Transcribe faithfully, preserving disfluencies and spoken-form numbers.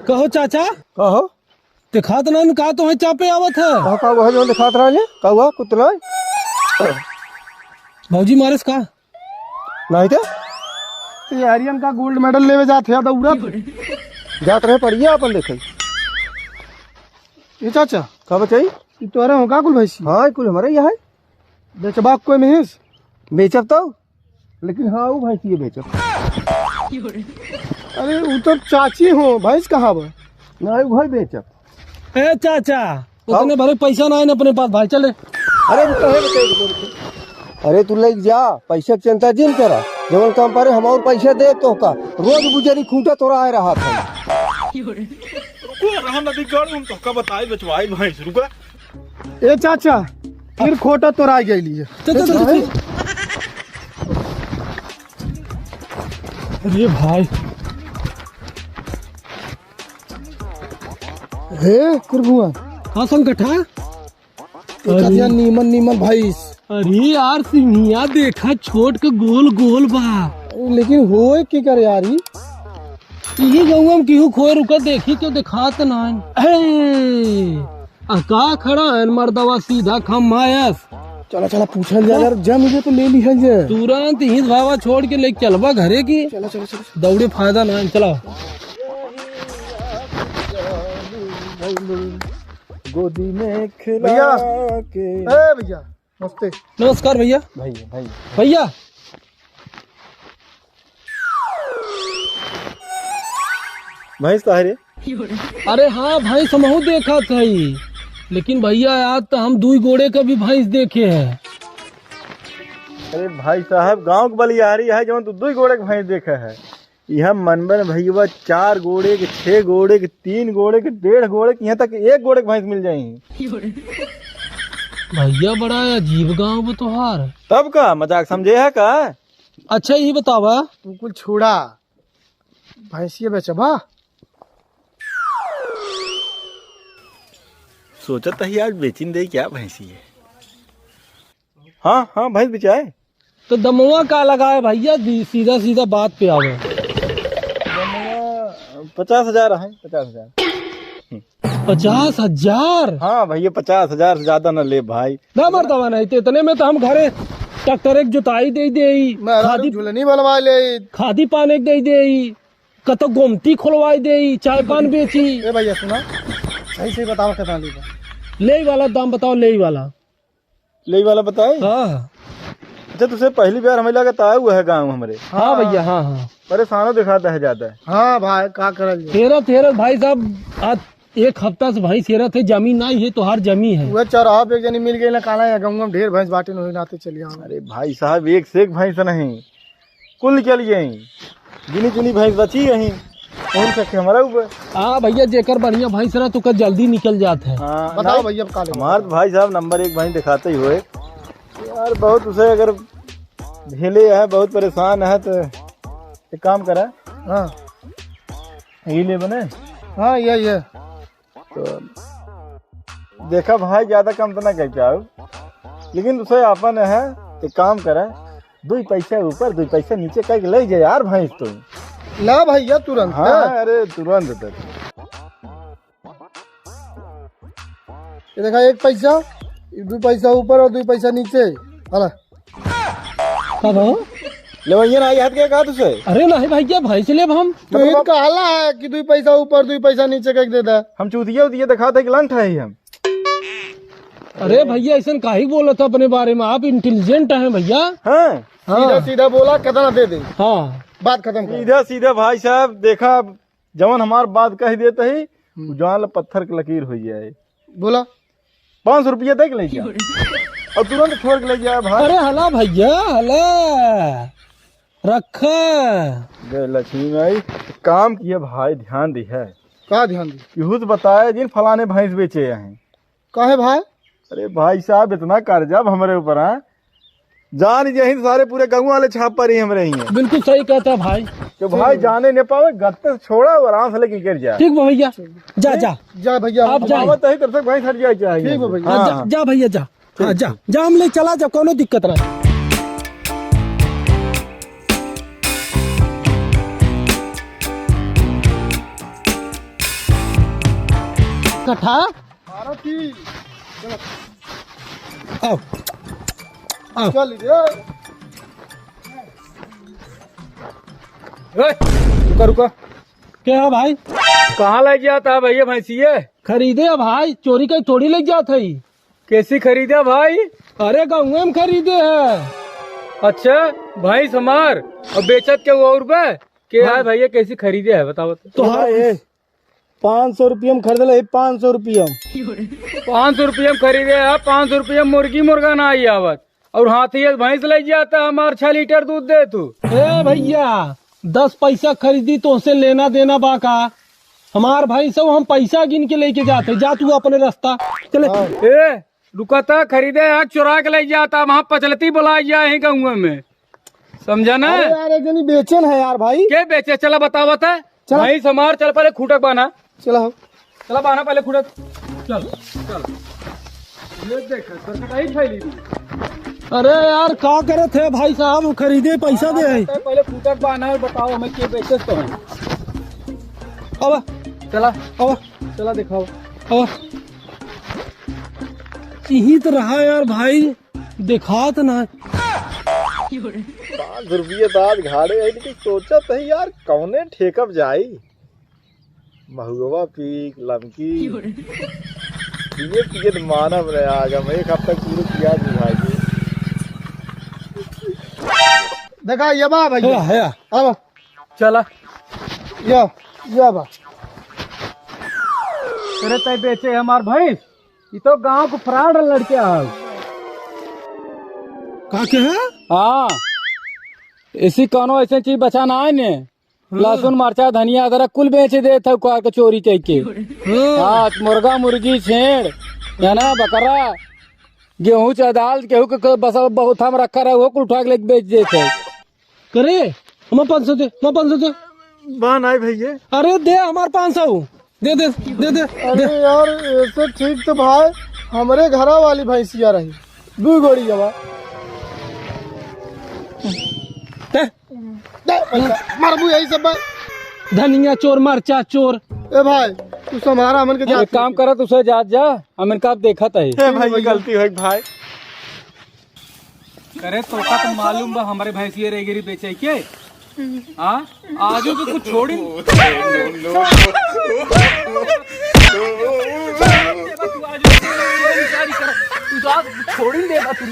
कहो चाचा। कहो। दिखात नाहीं का तोहैं चापे आवत है? कहो, का हुआ जौन दिखात रहा है? का हुआ? कुछ तो नाहीं? भौजी मारेस का? नाहीं तो? तैयारियन का gold medal लेवे जात है, दौड़त। जात रहे पड़िया अपन देखे। ए चाचा। का बचाई? ई तोहरे हो का कुल भैंसी? हाँ, कुल हमरे ही है। बेचबा कोई महेश? बेचब तो, लेकिन हाँ, ऊ भैंसिए बेचब। अरे, ऊ तो चाची हो, भैंस कहाँ बा? नाहीं, ऊ भाई बेचब। ए चाचा, उतने भरे पैसा नाहीं न अपने पास भाई, चले। अरे, रुको, हे, रुको, रुको, रुको। अरे, तू लेके जा, पैसा के चिंता जिन करा। जवन काम परे, हम और पैसा दे तोहका। रोज बुजरी खूंटा तोरा आए रहा था। रुको, रहम नदी गढ़, हम तोहका बताए, बेचवाई भैंस, रुका। ए चाचा, फिर खोटा तोराई गइली है। चल, चल, चल, चल। अरे भाई। हे कुरबुआ। हाँ संगठा। ए चाचा, अरे। नीमन नीमन भैंस। अरे यार, सिंहिया देखा, छोट के गोल गोल बा। लेकिन होए के कर यार ई? इही गौवा में केहू खोए रुका देखी, केहू देखात नाहीं। अरे, आ का खड़ा है मर्दवा, सीधा खम्हायस। चला, चला, पूछल जा यार, जम जे तो ले लिहल जे। तुरंत हित भावा छोड़ के लेके चलबा घरे की। चला, चला, चला। दौड़े फायदा नाहीं, चला। गोदी में खिला भैया। के। ए भैया, नमस्ते। नमस्कार भैया। भैया, भैया। भैया। भैंस तो है रे। अरे हाँ, भैंस हमहू देखत हई, लेकिन भैया, आज तो हम दुई गोड़े का भी भैंस देखे हैं। अरे भाई साहब, गाँव के बलिहारी है, जौन तू दुई गोड़े के भैंस देखे है। इहाँ मनबन भैया, चार गोड़े के, छह गोड़े के, तीन गोड़े के, डेढ़ गोड़े के, इहाँ तक एक गोड़े के भैंस मिल जाई। भैया, बड़ा अजीब गाँव बा तोहार। तब का, मजाक समझे है का? अच्छा, ई बतावा। तू कुल छोड़ा, भैंसिया बेचबा? सोचत ही आज बेचिन दे क्या भैंसी है। हाँ, हाँ, भैंस बिचाए। तो दमवा का लगाए भैया, दी-, सीधा सीधा बात पे आवे। दमवा पचास हजार है, पचास हजार। पचास हजार? हाँ भैया, पचास हजार से ज्यादा न ले भाई। ना मर्दवा, नहीं तो इतने में तो हम घरे ट्रैक्टर एक जुताई दे देई, मेहरारू खादी, झुलनी बनवा ले। खादी पान एक दे देई, कतो गोमती खोलवाई देई, चाय पान बेची। ए भैया सुना, सही सही बतावा कितना लेबा। लेई वाला दाम बताओ, लेई वाला। लेई वाला बताए? हाँ। अच्छा, तुसे पहली बार हमें लगा ताऊ है गाँव हमरे। हाँ भैया, हाँ, हाँ। परेशानो दिखाता है ज्यादा। हाँ भाई, का करल जाए? तेरह, तेरह भाई साहब, आज एक हफ्ता से भैंस हेरत है, जमी नाहीं है, तोहार जमी है। वह चौराहा पे एक जनी मिल गई ना, काला है, गाँव में ढेर भैंस बाटे, वही नाते चली आओ। अरे भाई साहब, एक से एक भैंस नहीं, कुल निकल गई, गिनी चुनी भैंस बची यहीं, कौन सा के हमारा ऊपर। हाँ भैया, जेकर बढ़िया भैंस रहा तो ओकर जल्दी निकल जात है। हाँ, बताओ नहीं, भैया, अब का लेबा? हमार तो भाई साहब नंबर एक भैंस दिखाते ही हुए यार, बहुत उसे अगर झेले है, बहुत परेशान है, तो एक काम करा। हाँ। यही ले बने। हाँ, ये, ये। तो देखा भाई, ज्यादा कम तो ना कर पाऊ, लेकिन उसे अपन है, एक काम करा, दुई पैसा ऊपर, दुई पैसा नीचे करके ले जा यार भैंस तो। ला भैया, तुरंत। हाँ, अरे तुरंत तक। ये देखा, एक पैसा, दुई पैसा ऊपर और दुई पैसा नीचे। हला। का भाव? लेवैया ना आई हाथ के का तुसे? अरे नहीं भैया, भैंस लेब हम। तो मतलब इन कहला है कि दुई पैसा ऊपर, दुई पैसा नीचे करके दे दा। हम चूतिया उतिया दिखाते कि लंठ है ही हम। अरे भैया, ऐसन काहे बोलत है अपने बारे में? आप intelligent हैं भैया। हाँ। हाँ। सीधा सीधा बोला, कितना दे दे। हाँ। बात खत्म कर। सीधा सीधा भाई साहब, देखा, जवन हमार बात कह देते ही, हम्म। उ जान ल पत्थर के लकीर हो जाए। बोला। पाँच सौ रुपया दे के ले जा। और तुरंत छोड़ के ले जा भाई। अरे हला भैया, हला। रखा। जय लक्ष्मी माई, काम किए भाई, ध्यान दी है। का ध्यान दी? केहू से बताए जिन फलाने भैंस बेचे हैं। काहे भाई? अरे भाई साहब, इतना कर्जा अब हमरे ऊपर, हाँ? जान यही सारे पूरे गाँव वाले छाप पर ही हमरे ही हैं। बिल्कुल सही कहता भाई। तो भाई जाने न पावे, गत्ते से छोड़ा और आराम से लेके गिर जाए। ठीक बा भैया, जा, जा। जा भैया, आप जाए। आवत ही तब तक भैंस हट जाए चाहिए। ठीक बा भैया। हाँ, जा, हाँ। जा भैया, जा। हाँ, जा, जा, हम ले चला, जा, कौनो दिक्कत ना। कट्ठा? बारह तीन। चलो। आओ। आओ। चल रे। ए, रुका, रुका। क्या है भाई? कहाँ लइ जात है भइया भैंसिये? खरीदे है भाई, चोरी कइ थोड़ी लइ जात है। कैसी खरीदे भाई? अरे गउँवे में खरीदे है। अच्छा, भैंस हमार अउर बेचत केहू अउर बा? के हाँ। है भइया, कैसी खरीदे है, बताओ तो। तो हाँ, ये पाँच सौ रुपया में खरीदले ही, पाँच सौ रुपया में। पाँच सौ रुपया में खरीदे है, पाँच सौ रुपया में मुर्गी मुर्गा ना आई आवत। अउर हाथी एक भैंस लइ जात है, हमार छह लीटर दूध देत है। ए भइया, दस पैसा खरीदी, तोहसे लेना देना बा का? हमार भैंस है, हम पैसा गिन के लइके जात है, जा तू अपने रस्ता चले। हाँ। ए, रुका ता, खरीदे है, चोरा के लइ जात है, वहाँ पचलती बोलाइ जाए ही गउँवे में, समझा ना? अरे यार, एक जनी बेचन है यार भाई। के बेचे? चला बतावा ता। चला। भैंस हमार, चल पहले खूँटा क बान्हा। चला हो। चला बान्हा पहले खूँटा। चल, चल। ये देख, सरकटाई फैली हुई। अरे यार, का करत है भाई साहब, खरीदे पैसा दे है। पहले खूँटा क बान्हा अउर बताओ हमें के बेचे तो है। अब चला। अब चला दिखाओ। अब यही तो रहा यार भाई, देखात ना। पाँच रुपये दाँत घाड़े है, लेकिन सोचत है यार, कौने ठेकब जाई? महुआ पी, लमकी। पिए पिए तो मानव रहे आज हम, एक हफ्ता पूरे पिया नहीं भाई। देखा, ये बा भइया। है, है। अब चला। या, या बा। अरे तै बेचे हमार भैंस? ई तो गाँव को फराड लड़के आउ। का के है? हाँ, इसी कौनो ऐसे चीज बचा ना है ने। हाँ। लहसुन, मरचा, धनिया, अदरक कुल बेच देत है, का के चोरी कइ के। हाँ। हाँ, मुर्गा, मुर्गी, छेड़, है ना, बकरा, गेहूँ, चावल, दाल, गेहूँ के, के बस बहुत हम रखा रहे, वो कुल उठा के लेके बेच देत है। करे, हमार पाँच सौ दे, हमार पाँच सौ दे। बा नाहीं भइया। अरे दे हमार पाँच सौ। दे, दे, दे, दे, अरे दे। यार, ऐसे ठीक तो भाई, हमरे घरा वाली भैंसिया रही, दू गोड़ी हवा। दे। दे पैसा, मरबू यही सब भाई। धनिया चोर, मरचा चोर। ए भाई, तू सम्हारा हमन के एक जात काम नहीं। करा, तू से जात जा, हम इनका अब देखत है। ए भाई, ये गलती होइ भाई। करे तोका तो मालूम बा हमरे भैंसिये रह गिरी बेचे के। हाँ? आजू तो कुछ छोड़ी। तू आज छोड़ी दे बा तू।